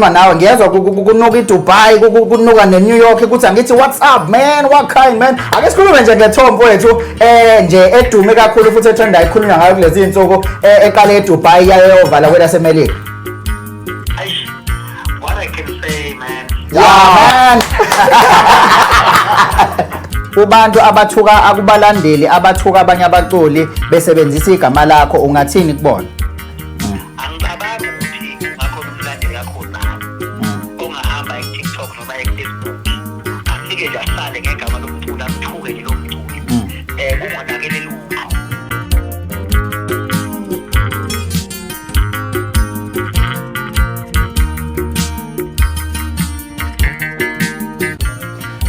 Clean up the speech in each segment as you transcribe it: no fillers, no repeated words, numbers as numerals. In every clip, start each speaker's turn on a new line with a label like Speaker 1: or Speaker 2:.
Speaker 1: ngikhuluma nawe ngiyezwa kunuka iDubai, kunuka neNew York, kuthi angithi what's up man, what kind man. Ake sikhulume nje ngethombo wethu nje edume kakhulu futhi etrendayo, ikhulunywa ngayo kulezi insuku, eqale eDubai yayovala kwelaseMelika.
Speaker 2: Eish, what I can say, man.
Speaker 1: Yeah man. Kubantu abathuka, akubalandeli abathuka abanye abaculi besebenzisa igama lakho, ungathini kubona?
Speaker 2: Angicabangi ukuthi kungakhona umlandeli kaKhuzani ongahamba e-TikTok noma e-Facebook afike nje ahlale ngegama lomculo amthuke nje lo mculi kungonakele lutho.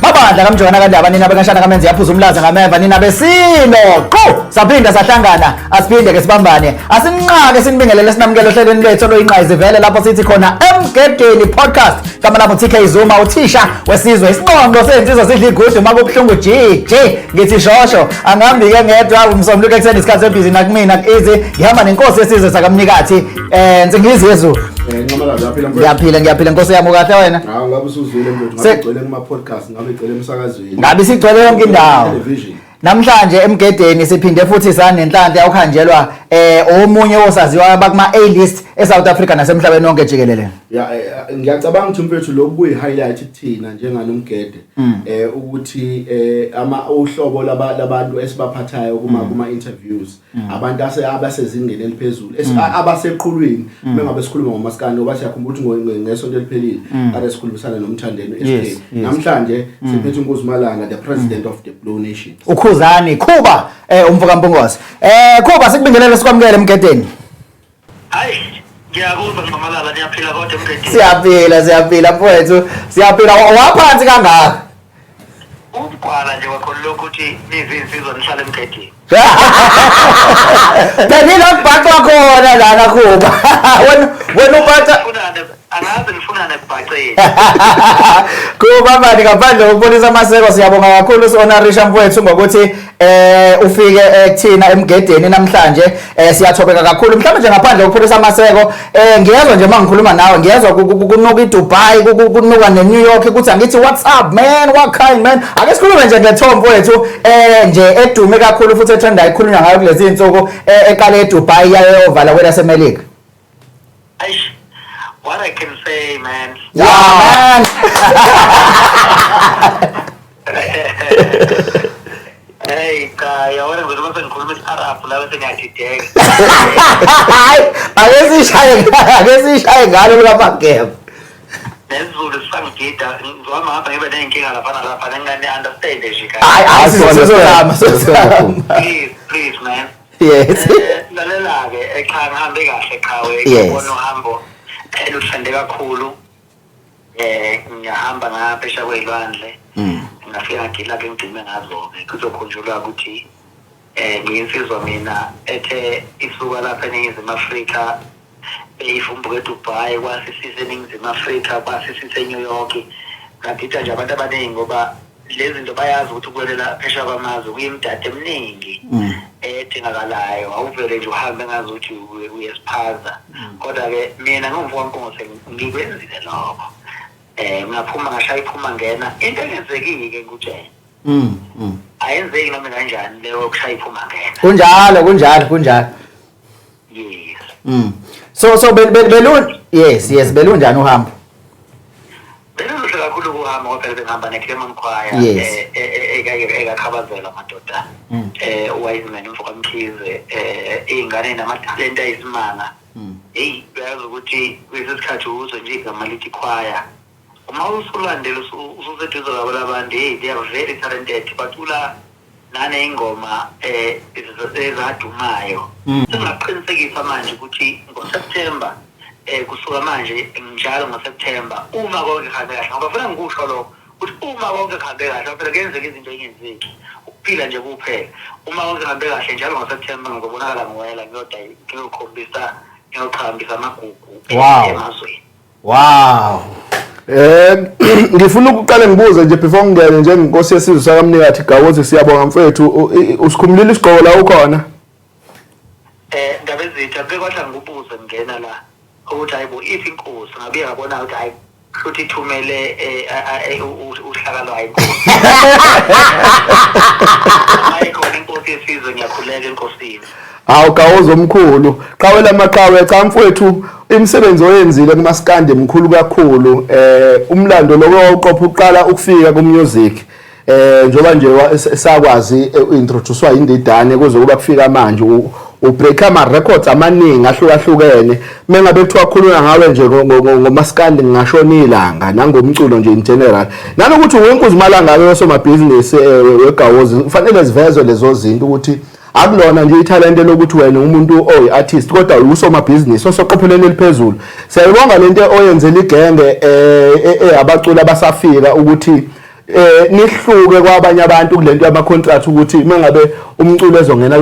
Speaker 1: Mabandla kaMjona kaNdaba, nina bekashana kamenzi yaphuza umlaza ngameva, nina besilo qhu saphinda sahlangana, asiphinde ke sibambane, asinqake sinibingelele sinamukele ohlelweni lwethu oluyingqayizivele lapho sithi khona Emgedeni Podcast. Gama lami TK Zuma, uthisha wesizwe, isinqondo sensizwa sidla igudu uma kubuhlungu G G ngithi shosho. Angihambi ke ngedwa umsombuluko ekuseni, isikhathi sebhizi nakumina ku-easy, ngihamba nenkosi yesizwe sakamnikathi Nsingizi Yezulu.
Speaker 3: Nxamalala, uyaphila mfowethu?
Speaker 1: Ngiyaphila, ngiyaphila nkosi yami, ukahle wena?
Speaker 3: Hawu, ngabe usuzwile mfowethu, ngabe igcwele kuma podcast, ngabe igcwele emsakazweni.
Speaker 1: Ngabe isigcwele yonke indawo.
Speaker 3: Television.
Speaker 1: Namhlanje emgedeni siphinde futhi sanenhlanhla yawuhanjelwa omunye wosaziwa abakuma A-list eSouth Africa nasemhlabeni wonke jikelele.
Speaker 3: Ya, ngiyacabanga ukuthi mfowethu lokhu kuyi highlight kuthina njenganomgede ukuthi ama uhlobo labantu esibaphathayo kuma interviews, abantu abasezingeni eliphezulu, abaseqhulwini mengabe sikhuluma ngomaskandi, ngoba siyakhumbula ukuthi ngesonto eliphelile kade sikhulumisana noMthandeni SK. Namhlanje siphethe uNkosi the president of the Blue Nation.
Speaker 1: Ukhuzani Khuba, umfoka Mpungose. Khuba, sikubingelele sikwamukele emgedeni.
Speaker 2: Hayi, ngiyakuzwa Nxamalala, niyaphila kodwa emgedeni?
Speaker 1: Siyaphila, siyaphila mfowethu, siyaphila. Waphansi kangaka.
Speaker 2: Ukugwala nje kwakhona lokhu ukuthi nizinsizwa nihlale emgedeni.
Speaker 1: Phela kubhaqwa khona lana Khuba. Wena ubhaca
Speaker 2: Nifunane, angazi nifunane kubhaceni.
Speaker 1: Kuba mani, ngaphandle kokubonisa amaseko, siyabonga kakhulu si-honorisha mfowethu ngokuthi ufike kuthina emgedeni namhlanje, siyathobeka kakhulu. Mhlawumbe nje ngaphandle kokupholisa amaseko, ngiyezwa nje uma ngikhuluma nawe ngiyezwa kunuka iDubai, kunuka neNew York, kuthi angithi what's up man, what kind man. Ake sikhulume nje ngethombo wethu nje edume kakhulu futhi etrendayo, ikhulunywa ngayo kulezi insuku, eqale eDubai yayovala kwelaseMelika.
Speaker 2: Eish, what I can say, man.
Speaker 1: Yeah man.
Speaker 2: Hey cha, yabona ngizothi mase ngikhuluma isi-Arab la bese ngiyadideka.
Speaker 1: Hayi, ake sishaye ngalo likaMageba.
Speaker 2: NesiZulu sisangidida, ngizohamba hamba ngibe ney'nkinga lapha nalapha, ngingani-understand nje kahle.
Speaker 1: Hayi hayi, sizozama, sizozama.
Speaker 2: Please, please man. Lalela-ke, cha, ngihambe kahle qhawe. Ngibona uhambo eluhlande kakhulu. Ngiyahamba ngaphesheya kwey'lwandle. Ngafika ngagila-ke ngigcine ngazo-ke. Kuzokhunjulwa ukuthi ngiyinsizwa mina ethe isuka lapha eNingizimu Afrika beyivumbuka eDubai, kwase siseNingizimu Afrika, kwase sise-New York. Ngadida nje abantu abaningi ngoba lezi zinto bayazi ukuthi ukwelela phesheya kwamazwe kuyimidado eminingi edingakalayo, awuvele nje uhambe ngazi ukuthi uyesiphaza. Kodwa-ke mina ngumfo kaMpungose ngikwenzile lokho. Ngaphuma ngashaya iphuma ngena, into engenzekile ngikutshela ayenzeki noma kanjani leyo kushaya iphuma ngena.
Speaker 1: Kunjalo, kunjalo, kunjalo.
Speaker 2: Yes.
Speaker 1: So yes, belunjani uhambo?
Speaker 2: Beluluhle kakhulu ukuhamba ngoba phela bengihamba ne-Clement Choir ekakhabazela madoda, uWiseman umfo kaMkhize, iy'ngane namathalente ayisimanga. Heyi, uyazi ukuthi kulesi sikhathi uzwe nje igama lithi choir, uma usulandela ususeduze kwabo labantu, hey, they are very talented, bacula naney'ngoma ezadumayo. Sengingaqinisekisa manje ukuthi ngoSeptember, kusuka manje njalo ngoSeptember, uma konke kuhambe kahle, ngoba funa ngikusho lokho ukuthi uma konke kuhambe kahle, ngoba phela kuyenzeka izinto ey'ngenzeki, ukuphila nje kuphela, uma konke kuhambe kahle njalo ngoSeptember ngizobonakala ngiwela ngiyokhombisa, ngiyoqhakambisa amagugu emazweni.
Speaker 4: Ngifuna ukuqale ngibuze nje before ngingene njengenkosi yesizwe sakamnikathi Gawozi, siyabonga mfethu, usikhumulile isigqoko la ukhona?
Speaker 2: Ndaba ezitha, kuke kwahla ngikubuze ngingena la. Ukuthi hayi bo, iphi inkosi? Ngabuye ngabona ukuthi hayi, futhi ithumele uhlaka lwayo inkosi. Hayi, khona inkosi yesizwe, ngiyakhuleka enkosini.
Speaker 4: Hawu, Gawozi omkhulu, qhawe lamaqhawe. Cha mfowethu, imisebenzi oyenzile kumaskandi mkhulu kakhulu. Umlando lo wawuqopha uqala ukufika ku music, njoba nje sakwazi introducewa indidane kuze kuba kufika manje, ubreak ama records amaningi ahlukahlukene. Mengabe kuthiwa khulunywa ngawe nje ngomaskandi, ngingashona ilanga, nangomculo nje in general, nanokuthi wenkuzimalanga ke osomabhizinisi wegawozi, kufanele zivezwe lezo zinto ukuthi akulona nje ithalente lokuthi wena umuntu oyi-artist, kodwa usomabhizinisi osoqophelweni eliphezulu. Siyayibonga lento oyenzela igenge abaculi abasafika, ukuthi nihluke kwabanye abantu kulento yama contract, ukuthi mengabe umculo ezongena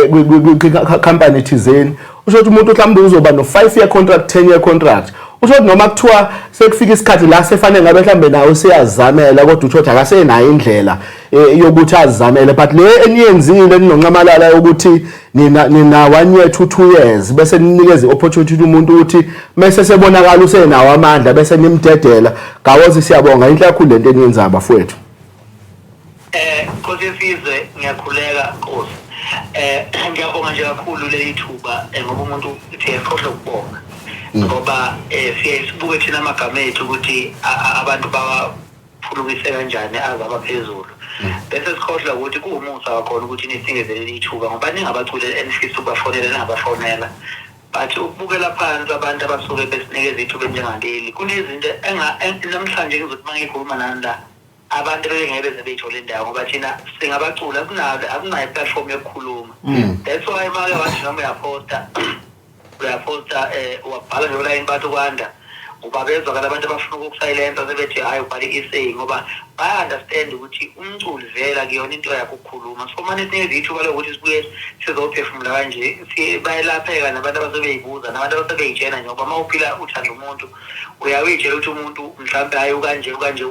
Speaker 4: kwi company thizeni, usho ukuthi umuntu mhlawumbe uzoba no 5 year contract, 10 year contract. Usho ukuthi noma kuthiwa sekufika isikhathi la sefanele ngabe mhlawumbe nawe useyazamela, kodwa uthothi akasenayo indlela yokuthi azamele. But le eniyenzile ninonxamalala ukuthi nina 1 year to 2 years, bese ninikeza i-opportunity umuntu ukuthi mase sebonakala usenawo amandla, bese nimdedela. Gawozi, siyabonga, inhle kakhulu lento eniyenzayo, bafowethu.
Speaker 2: Nkosi yesizwe, ngiyakhuleka Nkosi. Ngiyabonga nje kakhulu leli thuba, ngoba umuntu uthi ekhohle ukubonga. Ngoba siye sibuke thina amagama ethu ukuthi abantu bawaphulukise kanjani aze abaphezulu. Bese sikhohlwa ukuthi kuwumusa wakhona ukuthi nisinikeze leli thuba, ngoba ningabaculi enifisa ukubafonela ningabafonela. But ukubukela phansi abantu abasuke besinikeza ithuba enjengaleli, kunezinto namhlanje ngizothi uma ngikhuluma nani la, abantu bebengeke beze beyithole indawo, ngoba thina singabaculi akunayo i-platform yokukhuluma. That's why make wathi noma uyaphosta, wabhala nje ulayini, bathi kwanda ubabezwakala abantu abafuna ukukusilensa, sebethi hhayi, ubhale i-essay, ngoba baya-understand ukuthi umculi vele akuyona into yakho ukukhuluma. So mane sinikeza ithuba lokuthi sibuye sizophefumula kanje, bayelapheka nabantu abasebeyibuza nabantu abasebeyitshena nje, ngoba uma uphila uthanda umuntu, uyawuyitshela ukuthi umuntu mhlawumbe hhayi, ukanje ukanje,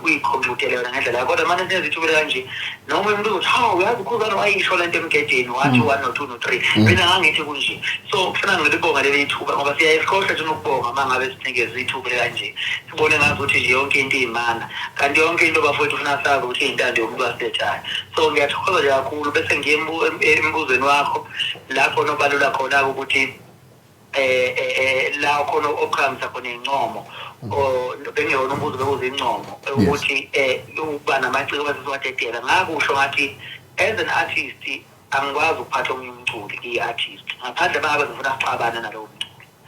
Speaker 2: uyiconcludele wena ngendlela yakho. Kodwa mane sinikeza ithuba kanje, noma umuntu uzothi, "Hawu, uyazi uKhuzani wayisho lento emgedeni, wathi one no two no three, mina ngangithi kunje." So kufuna ngilibonga leli thuba, ngoba siyaye sikhohlwe thina ukubonga uma ngabe sinikeza ithuba kanje, sibone ngazi ukuthi nje yonke into iyimana, kanti yonke into, bafowethu, ufuna sazi ukuthi iyintando yomuntu wasilethayo. So ngiyathokoza nje kakhulu. Bese ngiye embuzweni wakho lapho nobalula khona-ke ukuthi la khona oqhamisa khona incomo, o bengiyona umbuzo, bekuzincomo ukuthi ukuba namaciko bese siwadedela. Ngakusho ngathi as an artist angikwazi ukuphatha omunye umculi ngiyi-artist, ngaphandle uma ngabe ngifuna sixabane nalowo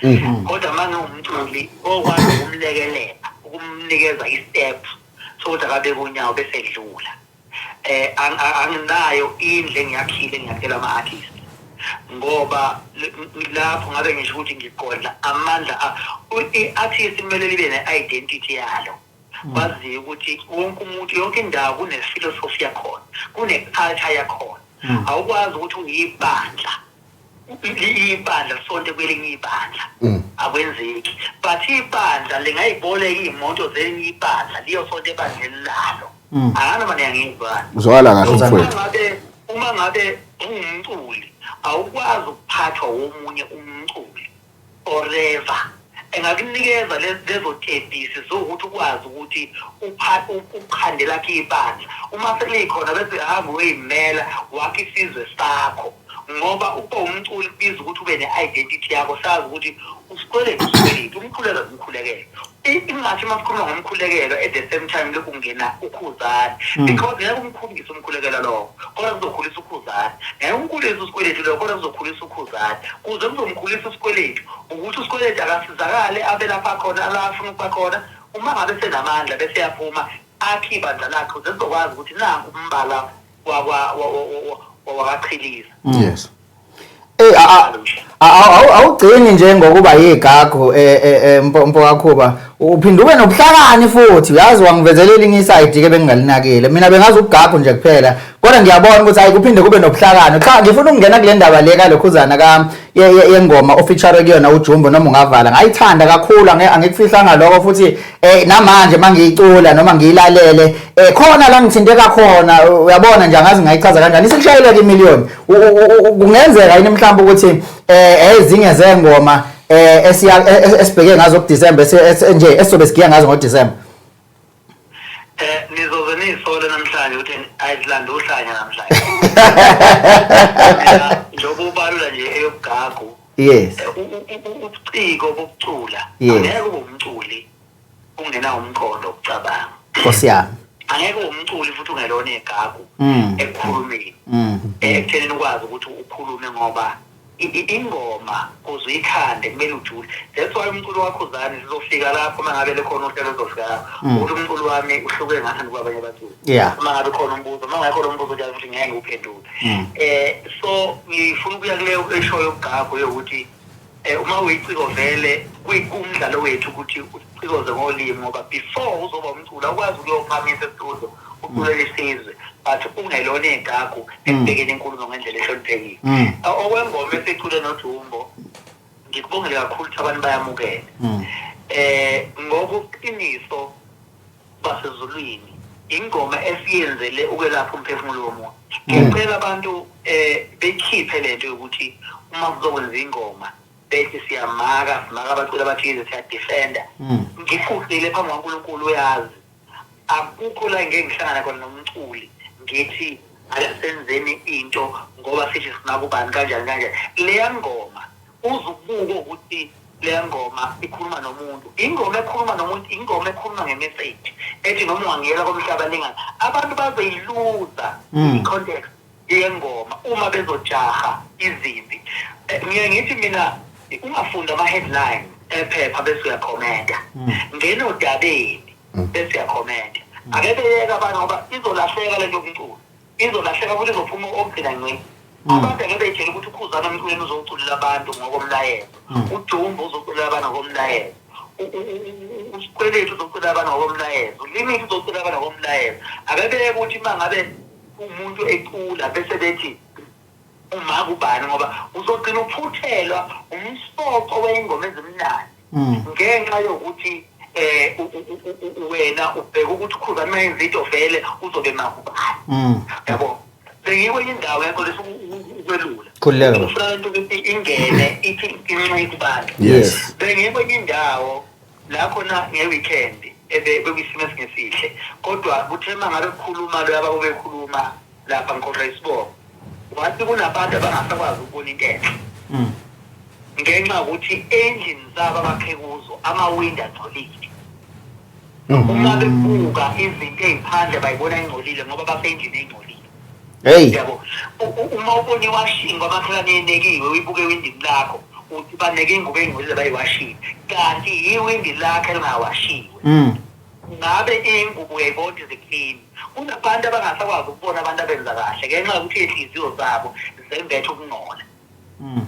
Speaker 2: mculi. Kodwa uma ngiwumculi okwazi ukumlekelela, ukumnikeza i-step sokuthi akabeke unyawo bese edlula, anginayo indle engiyakhile engiyakhela ama-artist, ngoba lapho ngabe ngisho ukuthi ngigodla amandla. I-artist kumele libe ne-identity yalo, baziye ukuthi wonke umuntu, yonke indawo kune-philosophy yakhona, kune-culture yakhona. Awukwazi ukuthi uyibandla, ibandla lisonte kwelinye ibandla, akwenzeki. But ibandla lingayiboleka iy'moto zelinye ibandla, liyosonta ebandleni lalo. Anganoma niyangizwana?
Speaker 4: Uzwakala kahle,
Speaker 2: Uma
Speaker 4: mfowethu.
Speaker 2: ngabe ungumculi, awukwazi ukuphathwa womunye umculi forever. Engakunikeza lezo tebhisi zokuthi ukwazi ukuthi ukhande lakhe ibandla uma selikhona, bese hamba uyimela wakhe isizwe sakho, ngoba ukuba umculi kubiza ukuthi ube ne-identity yakho, sazi ukuthi usikweletu usikweletu, umkhuleko umkhulekelo. Ingathi uma sikhuluma ngomkhulekelo, at the same time lokhu kungena uKhuzani, because ngeke umkhulise umkhulekelo lokho, kodwa kuzokhulisa uKhuzani. Ngeke umkhulise usikweletu lokho, kodwa kuzokhulisa uKhuzani. Kuze kuzomkhulisa usikweletu ukuthi usikweletu akasizakale, abe lapha khona la afuna ukuba khona. Uma ngabe senamandla, bese yaphuma akhe ibandla lakhe, ukuze sizokwazi ukuthi nanku umbala wakachiliza.
Speaker 1: Eh awugcini nje ngokuba yigagu, mpo kaKhuba, uphinde ube nobuhlakani futhi. Uyazi, wangivezela elinye iside ke bengingalinakile mina, bengazi ubugagu nje kuphela, kodwa ngiyabona ukuthi hayi, kuphinde kube nobuhlakani. Cha, ngifuna ukungena kule ndaba le kalokhuzana ka yengoma ofeature kuyona uJumbo, noma ungavala. Ngayithanda kakhulu, angikufihlanga lokho. Futhi namanje mangiyicula noma ngiyilalele, khona la ngithinteka khona. Uyabona nje, angazi ngayichaza kanjani. Isikushayeleka imiliyoni. Kungenzeka yini mhlawumbe ukuthi ezinye zengoma Esiya esibheke ngazo kuDecember, nje esizobe sigiya ngazo ngoDecember.
Speaker 2: Nizoze niyisole namhlanje ukuthi ayizilanda uhlanya namhlanje. Mina, njengoba ubalula nje eyobugagu, ubuciko bokucula, angeke ube umculi ungenawo umqondo wokucabanga.
Speaker 1: Nkosi yami.
Speaker 2: Angeke ube umculi futhi ungelona igagu ekukhulumeni, ekuthenini ukwazi ukuthi ukhulume, ngoba ingoma kuze uyikhande kumele ujule. That's why umculo waKhuzani, sizofika lapho uma ngabe lekhona uhlelo, uzofika lapho ukuthi umculo wami uhluke ngani kwabanye abaculi. Uma ngabe khona umbuzo, uma ngekho lo mbuzo njalo futhi ngeke ngiwuphendule. So ngifuna ukuya kuleyo eshoyo yobugagu yokuthi uma uyiciko vele kumdlalo wethu ukuthi ucikoze ngolimi, ngoba before uzoba umculo awukwazi ukuyophamisa e-studio uculele isizwe but ungelona igagu ekubekeni inkulumo ngendlela ehloniphekile. Okwengoma esicule noJumbo, ngikubongele kakhulu ukuthi abantu bayamukela. Ngokuqiniso basezulwini, ingoma esiyenzele ukwelapha umphefumulo womuntu. Ngicela abantu bekhiphe lento yokuthi uma kuzokwenza ingoma bethi siyamaka, simaka abaculi abathize, siyadefenda. Ngiguqile phambi kwaNkulunkulu, uyazi akukho la ngeke ngihlangane khona nomculi ngithi akasenzeni into ngoba sithi sinakubani kanjani kanjani. Leya ngoma uzubuka ukuthi leya ngoma ikhuluma nomuntu, ingoma ekhuluma nomuntu, ingoma ekhuluma nge-message ethi noma ungangiyela komhlaba lingana. Abantu bazoyiluza i-context yengoma uma bezojaha izimpi. Ngiye ngithi mina ungafunda ama-headline ephepha bese uyakhomenta, ngena odabeni bese uyakhomenta. Ake beyeke abantu ngoba izolahleka lento yomculo, izolahleka futhi izophuma okugcina ngci. Abantu ake beyitshela ukuthi uKhuzani emculweni uzoculela abantu ngokomlayezo, uJumbo uzoculela abantu ngokomlayezo, uSikweletu uzoculela abantu ngokomlayezo, uLimit uzoculela abantu ngokomlayezo. Ake beyeke ukuthi uma ngabe umuntu ecula bese bethi uma kubani, ngoba uzogcina uphuthelwa umsoco wey'ngoma ezimnandi ngenxa yokuthi wena ubheka ukuthi uKhuzani uma yenza into vele uzobe makubani. Yabo, bengikwenye indawo yaxolisa ukwelula.
Speaker 1: Khululeka, baba.
Speaker 2: Ngifuna lento ukuthi ingene ithi inxike kubantu. Bengikwenye indawo la khona nge-weekend ebe bekuyisimo esingesihle, kodwa kuthe uma ngabe kukhuluma lo yaba bekhuluma lapha, ngikhohlwa isibongo, wathi kunabantu abangasakwazi ukubona into enhle ngenxa yokuthi endlini zabo abakhe kuzo amawindi angcolile. Uma bebuka izinto ey'phandle bayibona ingcolile ngoba basendlini engcolile.
Speaker 1: Hey.
Speaker 2: Yabo, uma ubona iwashing kwamakhelwane enekiwe, uyibuke ewindini lakho uthi baneke ingubo ey'ngcolile bayiwashile, kanti yiwindi lakho elingawashiwe. Ngabe ingubo uyayibona izi-clean. Kunabantu abangasakwazi ukubona abantu abenza kahle ngenxa yokuthi iy'nhliziyo zabo zembethe ukungcola.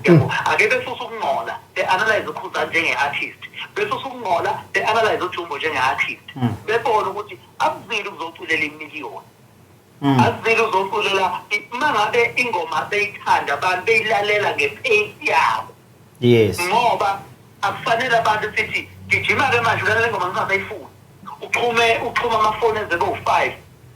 Speaker 2: Yabo, ake besusa ukungcola, be-analyze uKhuzani njenge-artist, besusa ukungcola, be-analyze uJumbo njenge-artist, bebone ukuthi akuzile ukuzoculela imiliyoni, akuzile uzoculela. Uma ngabe ingoma beyithanda abantu beyilalela nge-pace yabo, ngoba akufanele abantu sithi gijima-ke manje ulalela ingoma ngingasayifuni, uxhume uxhuma amafoni eze kowu-5,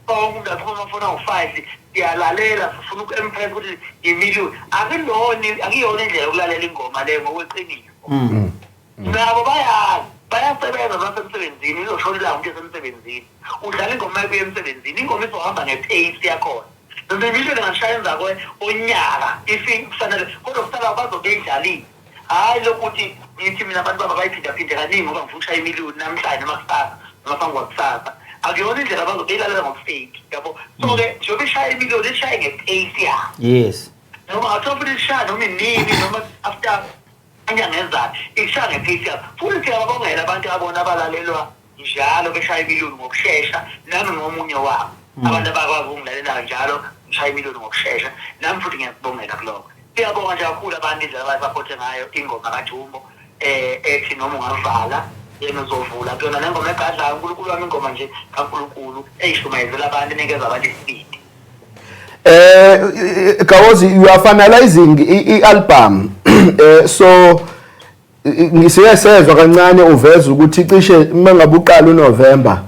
Speaker 2: bonke umuntu axhuma amafoni awu-5, siyalalela, sifuna uku-impress ukuthi imiliyoni. Akulona, akuyona indlela yokulalela ingoma leyo ngokweqiniso. Nabo bayazi bayasebenza, basemsebenzini, izoshona ilanga umuntu esemsebenzini, udlala ingoma ekuya emsebenzini, ingoma izohamba nge-pace yakhona. Noma imiliyoni ingashaya emva onyaka if kufanele, kodwa kusala bazobe beyidlalile. Hhayi lokuthi ngithi mina abantu baba bayiphindaphinde kaningi ngoba ngifuna ukushaya imiliyoni namhlanje noma kusasa noma phambi kwakusasa. Akuyona indlela, bazobe beyilalela ngokufake. Yabo, so-ke njengoba ishaya imiliyoni, ishaye nge-pace yayo. Noma ngathiwa futhi ishaya noma inini noma after inyanga ezayo, ishaya nge-pace yabo. Futhi siyababongela abantu abona abalalelwa njalo beshaya imiliyoni ngokushesha. Nami ngomunye wabo abantu abakwazi ukungilalela njalo ngishaya imiliyoni ngokushesha. Nami futhi ngiyakubongela kulokho. Siyabonga nje kakhulu abantu indlela abayisaphothe ngayo ingoma kaJumbo ethi noma ungavala yena uzovula kuyona nengoma egadlayo uNkulunkulu wami, ingoma nje kaNkulunkulu eyishumayezela abantu, enikeza abantu isibindi.
Speaker 4: Gawozi, you are finalizing i-album, so ngisiye sezwa kancane uveza ukuthi cishe uma ngabe uqala uNovember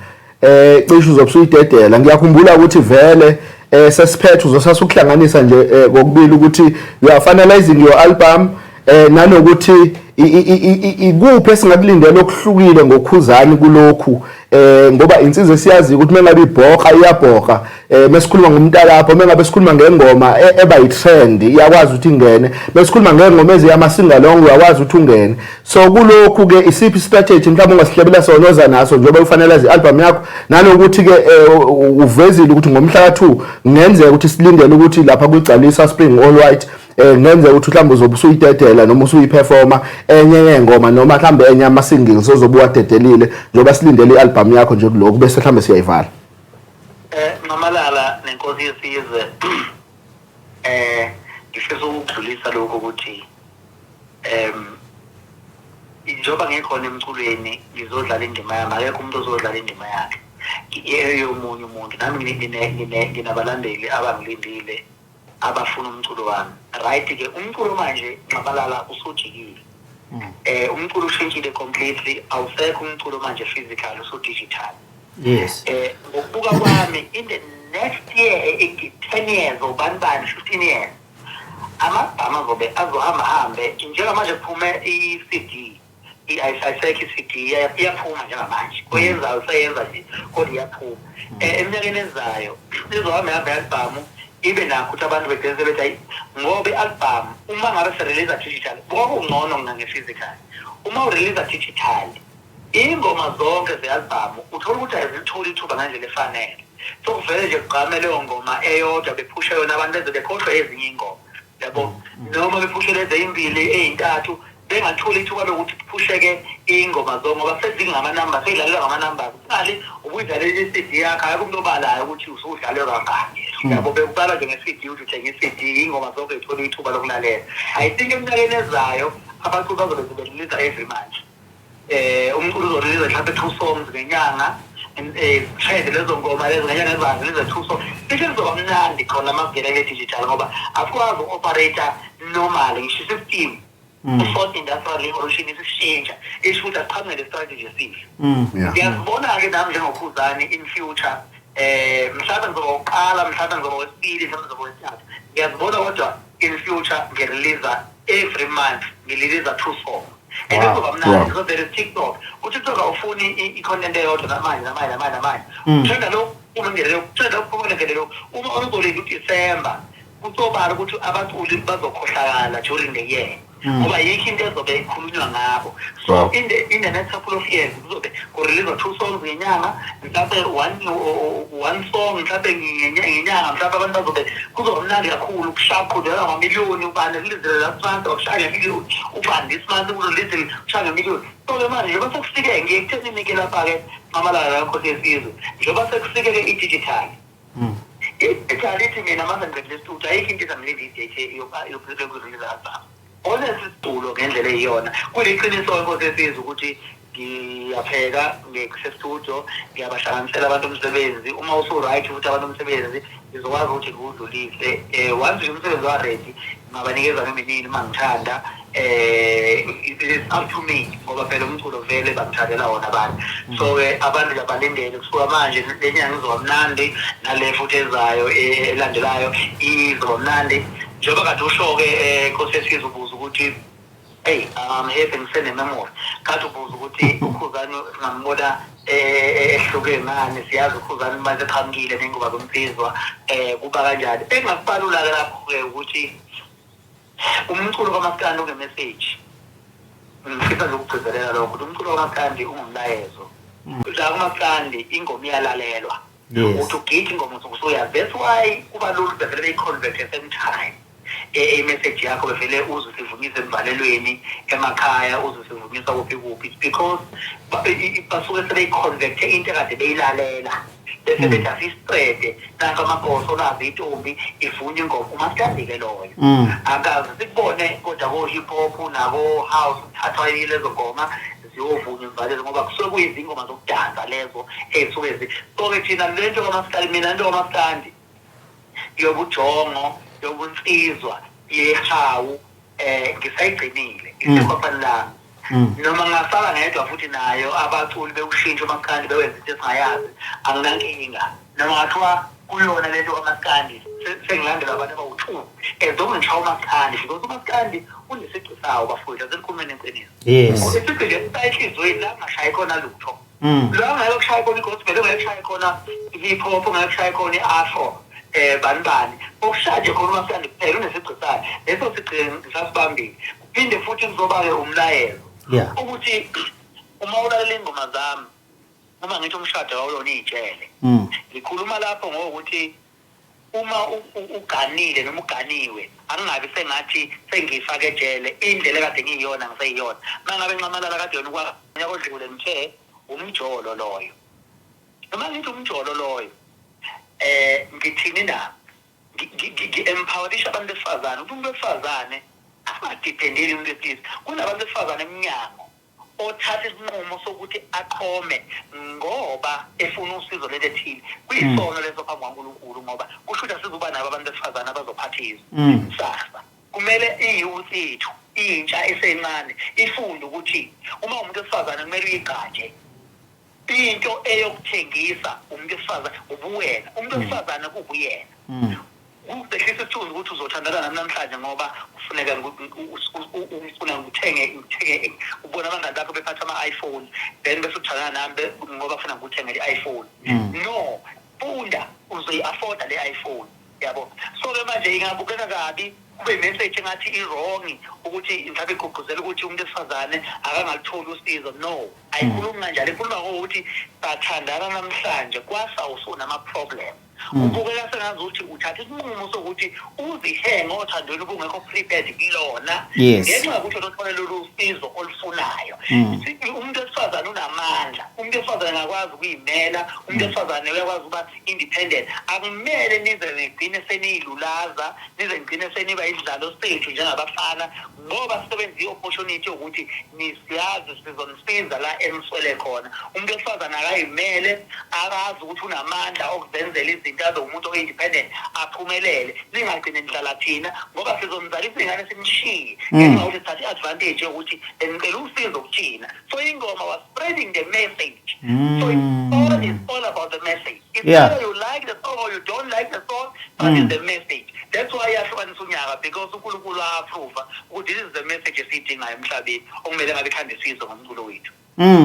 Speaker 4: cishe uzobe usuyidedela. Ngiyakhumbula ukuthi vele sesiphethe uzosasa ukuhlanganisa nje kokubili ukuthi you are finalizing your album nanokuthi Ikuphi esingakulindela okuhlukile ngoKhuzani kulokhu, ngoba insizwa esiyazi ukuthi mengabe ibhoka iyabhoka, mesikhuluma ngomntalapho, mengabe sikhuluma ngengoma eba yi-trend iyakwazi ukuthi ingene, mesikhuluma ngengoma eziyama-singalong uyakwazi ukuthi ungene. So kulokhu ke isiphi strategy mhlawumbe ungasihlebela sona oza naso njengoba ufanele i-album yakho, nanokuthi ke uvezile ukuthi ngomhla ka-2 kungenzeka ukuthi silindele ukuthi lapha kwiGcalisa Spring All White, kungenzeka ukuthi mhlawumbe uzobe usuyidedela noma usuyiperforma enye yengoma noma mhlawumbe enye ama-singles ozobe uwadedelile njengoba silindele i-album yakho nje kulokhu, bese mhlawumbe siyayivala.
Speaker 2: Nxamalala nenkosi yesizwe, ngifisa ukudlulisa lokho ukuthi njengoba ngikhona emculweni ngizodlala indima yami. Akekho umuntu ozodlala indima yakhe eyomunye umuntu. Nami nginabalandeli abangilindile abafuna umculo wami, right ke umculo manje, Nxamalala, usujikile. Umculo ushintshile completely, awusekho umculo manje physical, usu digital. Ngokubuka kwami, in the next year, 10 years or bani bani 15 years, amagama azobe azohamba hambe. Njengamanje kuphume i-CD, ayisekho i-CD, iyaphuma njengamanje, oyenzayo useyenza nje kodwa iyaphuma. Eminyakeni ezayo izohamba ihambe i-album, ibe nakho ukuthi abantu begcine sebethi ayi, ngoba i-album uma ngabe se-release digital kwakungcono nge-physical. Uma u-release digital ingoma zonke ze-album, uthola ukuthi azilitholi ithuba ngendlela efanele. So kuvele nje kugqame leyo ngoma eyodwa, bephushe yona, abantu beze bekhohlwe ezinye iy'ngoma yabo, noma bephushe lezi ey'mbili ey'ntathu, bengatholi ithuba lokuthi kuphusheke iy'ngoma zonke ngoba sezingamanamba, seyidlalelwa ngama-numbers. Imali ubuyidlalela i-CD yakho, akekho umuntu obalayo ukuthi usudlalwe kangaki yabo. Bekubalwa nje nge-CD ukuthi uthenga i-CD, iy'ngoma zonke y'thole ithuba lokulalela. I think eminyakeni ezayo abaculi bazobe sebe-releasa every month. Umculo uzo-releasa mhlawumbe two songs ngenyanga, trend lezo ngoma lezo ngenyanga ezayo, release two songs. Isho kuzoba mnandi khona uma kungena kule-digital ngoba asikwazi uku-operate normally ngisho i-system. I-fourth industrial revolution isishintsha, isho ukuthi asiqhamuke le-strategy esihle. Ngiyazibona-ke nami njengoKhuzani in future, mhlawumbe ngizoba uqala, mhlawumbe ngizoba wesibili, mhlawumbe ngizoba wesithathu, ngiyazibona kodwa in future ngi-releasa every month, ngi-releasa two songs and kuzoba mnandi because there is TikTok. U-TikTok awufuni i-content eyodwa namanje namanje namanje namanje. Utrenda lo uma ngene lo, utrenda lo uma ngene lo. Uma uzolinda uDecember, kusobala ukuthi abaculi bazokhohlakala during the year ngoba yikho into ezobe ikhulunywa ngabo. So in the next couple of years kuzobe ku-release two songs ngenyanga, mhlawumbe one song mhlawumbe ngenyanga mhlawumbe. Abantu bazobe kuzoba mnandi kakhulu kushaya, kuqhudelana ngamiliyoni, ubani release last month wakushaya ngemiliyoni, ubani this month u-release kushaya ngemiliyoni. So-ke manje njengoba sekufike, ngiye ekuthenini-ke lapha-ke, Nxamalala, Nkosi yesizwe, njengoba sekufike-ke i-digital, i-digital ithi mina mase ngiqedile isitudio, ayikho into ezangilinda i-date yoku-release album. Honestly, isitulo ngendlela eyiyona kuliqiniso, Nkosi yesizwe, ukuthi ngiyapheka ngise-studio, ngiyabahlanganisela abantu umsebenzi. Uma usu-right futhi abantu umsebenzi ngizokwazi ukuthi ngiwudlulise. Once nje umsebenzi wa-ready, ngingabanikeza noma inini uma ngithanda. It is up to me ngoba phela umculo vele bangithandela wona abantu. So-ke abantu nje abalindele kusuka manje, le nyanga izoba mnandi, nale futhi ezayo, elandelayo izoba mnandi. Njengoba kade usho-ke, Nkosi yesizwe, ubuza ukuthi, hey, I'm happy ngisene-memory, kade ubuza ukuthi uKhuzani singambona ehluke ngani. Siyazi uKhuzani manje eqhamukile ney'ngoma zomsizwa, kuba kanjani. Engakubalula-ke lapho-ke ukuthi umculo kamaskandi une-message. Ngifisa nje ukugcizelela lokho ukuthi umculo kamaskandi ungumlayezo. La kumaskandi ingoma iyalalelwa. Uthi ugide ingoma usuke usuyazi. That's why kuba lula ukuthi bevele beyi-convert same time i-message yakho, bevele uze usivumisa emvalelweni emakhaya, uze usivumisa kuphi kuphi. It's because basuke sebeyi-converte into ekade beyilalela, bese bethi asispreade nanka amagoso, nazi intombi, ivunywe ingoma umaskandi-ke loyo. Akaze sikubone kodwa ko-hip hop nako-house kuthathwa lezo ngoma ziyovunywa emvalelo ngoba kusuke kuyizingoma zokudansa lezo ey'suke zi. So-ke thina le nto kamaskandi, mina into kamaskandi yobujongo, yobunsizwa, yehawu, ngisayigcinile isekhwaphani lami. Noma ngingasala ngedwa futhi nayo, abaculi bewushintsha umaskandi bewenza into esingayazi, anginankinga noma ngathiwa kuyona lento kamaskandi. Sengilandela abantu abawu-two as though ngishaya umaskandi, because umaskandi unesigqi sawo, bafowethu, asenikhulumeni eqiniso. Isigqi nje enhliziyweni la kungashayi khona lutho. La ngeke kushaye khona i-gospel, ngeke kushaye khona i-hip hop, ngeke kushaye khona i-afro, bani bani. Okushaya nje khona umaskandi kuphela unesigqi sayo. Leso sigqi ngisasibambile. Kuphinde futhi kuzoba-ke umlayezo ukuthi uma ulalela iy'ngoma zami, uma ngithi umshado awulona iy'tshele, ngikhuluma lapho ngokuthi uma uganile noma uganiwe, angingabi sengathi sengifake ejele indlela ekade ngiyiyona ngiseyiyona. Uma ngabe nxamalala kade yona unyaka odlule ngithe umjolo loyo, noma ngithi umjolo loyo, ngithini na, ngi-empowerisha abantu besifazane ukuthi umuntu wesifazane angadependeli umuntu wesilisa. Kunabantu besifazane emnyango othatha isinqumo sokuthi aqome ngoba efuna usizo lento ethile. Kuyisono leso phambi kwaNkulunkulu, ngoba kusho ukuthi asizuba nabo abantu besifazane abazophatha izwe kusasa. Kumele i-youth yethu, intsha esencane, ifunde ukuthi uma umuntu wesifazane kumele uyigqaje into eyokuthengisa umuntu wesifazane, ubuwena umuntu wesifazane, kubuyena. Kubehlisa isithunzi ukuthi uzothandana nami namhlanje ngoba kufuneka ufuna ngithenge, ubona abangani bakho bephatha ama-iPhone, then bese uthandana nami ngoba kufuna ngikuthengele i-iPhone. No, funda, uzoyi-afforda le iPhone, yabo. So-ke manje ingabukeka kabi, kube i-message engathi i-wrong, ukuthi mhlawumbe igqugquzela ukuthi umuntu wesifazane akangalutholi usizo. No, ayikhulumi kanjalo. Ikhuluma ngokuthi bathandana namhlanje, kwasa usunama-problem, ubukeka sengazuthi uthatha isinqumo sokuthi uzihenge othandweni ubungekho prepared kulona ngenxa yokuthi uthole lolu sizo olufunayo. Umuntu wesifazane unamandla, umuntu wesifazane angakwazi ukuyimela, umuntu wesifazane uyakwazi ukuba independent. Akumele nize nigcine seniyilulaza, nize nigcine seniba idlalo sethu njengabafana, ngoba sisebenzisa i-opportunity yokuthi nisiyazi sizonisiza la eniswele khona. Umuntu wesifazane akayimele, akazi ukuthi unamandla okuzenzela izinto, abe umuntu o-independent, aphumelele. Ningagcine nidlala thina, ngoba sizonizalisa iy'ngane sinishiye ngenxa yokuthi sithathe i-advantage yokuthi benicela usizo kuthina. So ingoma was spreading the message. So it's all about the message. It's whether you like the song or you don't like the song, but it's the message. That's why yahlukanisa unyaka, because uNkulunkulu a-approve ukuthi this is the message esiyidingayo emhlabeni, okumele ngabe ikhande isizwe ngomculo wethu.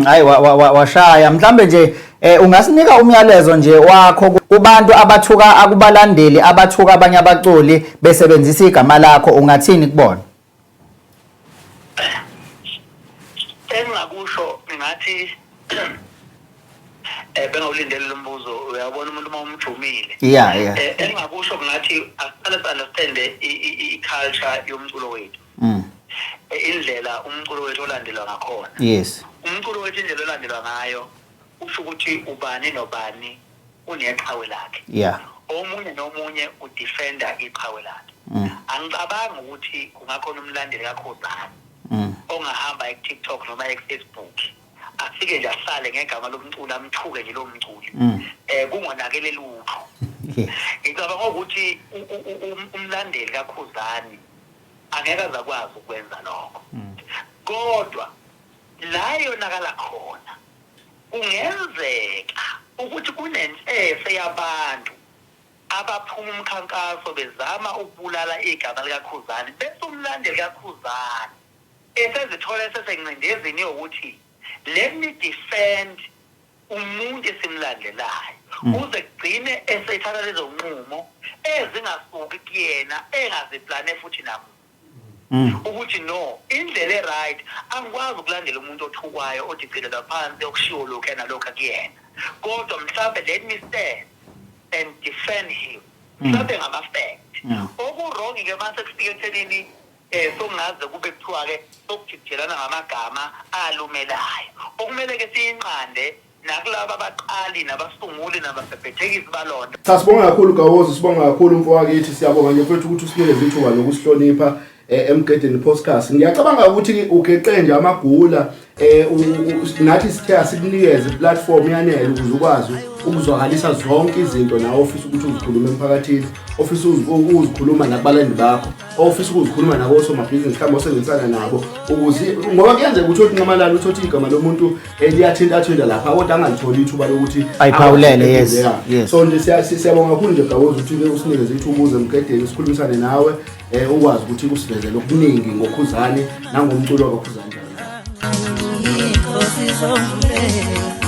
Speaker 1: Hayi, washaya. Mhlambe nje ungasinika umyalezo nje wakho kubantu abathuka, akubalandeli abathuka abanye abaculi besebenzisa igama lakho, ungathini kubona?
Speaker 2: Engingakusho, ngingathi bengawulindele lo mbuzo. Uyabona, umuntu uma umjumile, engingakusho kungathi asiqale si-understand i-culture yomculo wethu, indlela umculo wethu olandelwa ngakhona. Umculo wethu, indlela olandelwa ngayo, usho ukuthi ubani nobani uneqhawe lakhe, omunye nomunye udefenda iqhawe lakhe. Angicabangi ukuthi kungakhona umlandeli kaKhuzani ongahamba ku-TikTok noma ku-Facebook, afike nje ahlale ngegama lomculo, amthuke nje lo mculi, kungonakele lutho. Ngicabanga ukuthi umlandeli kaKhuzani angeke aze akwazi ukwenza lokho, kodwa la yonakala khona, kungenzeka ukuthi kunensese yabantu abaphuma umkhankaso bezama ukubulala igama likaKhuzani, bese umlandeli kaKhuzani esezithola esesengcindezini yokuthi let me defend umuntu esimlandelayo, kuze kugcine esethatha lezo nqumo ezingasuki kuyena, engaziplane futhi namuntu ukuthi no, indlela e-right, angikwazi ukulandela umuntu othukwayo, odicilelwa phansi, okushiwo lokhu nalokhu akuyena, kodwa mhlawumbe let me stand and defend him, mhlawumbe ngama-fact. Oku-wrong-ke mase kufika ekuthenini sokungaze kube kuthiwa-ke sokujikijelana ngamagama alumelayo, okumele-ke siyinqande nakulaba abaqali nabasunguli nababhebhethekisi balonto.
Speaker 4: Cha, sibonga kakhulu Gawozi, sibonga kakhulu mfo wakithi, siyabonga nje mfethu ukuthi usinikeze ithuba lokusihlonipha.
Speaker 3: Emgedeni Podcast. Ngiyacabanga ukuthi ugeqe nje amagula, nathi sithe asikunikeze iplatform yanele ukuze ukwazi ukuzwakalisa zonke izinto nawe ofisa ukuthi uzikhulume emphakathini, ofisa ukuzikhuluma nakubalandi bakho, ofisa ukuzikhuluma nakosomabhizinisi mhlawumbe osebenzisana nabo, ukuze ngoba kuyenzeka ukuthi uthi nxamalala uthi igama lomuntu eliyathinta-thinta lapha kodwa angalitholi ithuba lokuthi
Speaker 1: ayiphawulele, yes.
Speaker 3: So nje siyabonga kakhulu nje Gawozi ukuthi usinikeze ithuba uze emgedeni sikhulumisane nawe, ukwazi ukuthi usivezele okuningi ngoKhuzani nangomculo kaKhuzani.
Speaker 5: Inkosi zomle.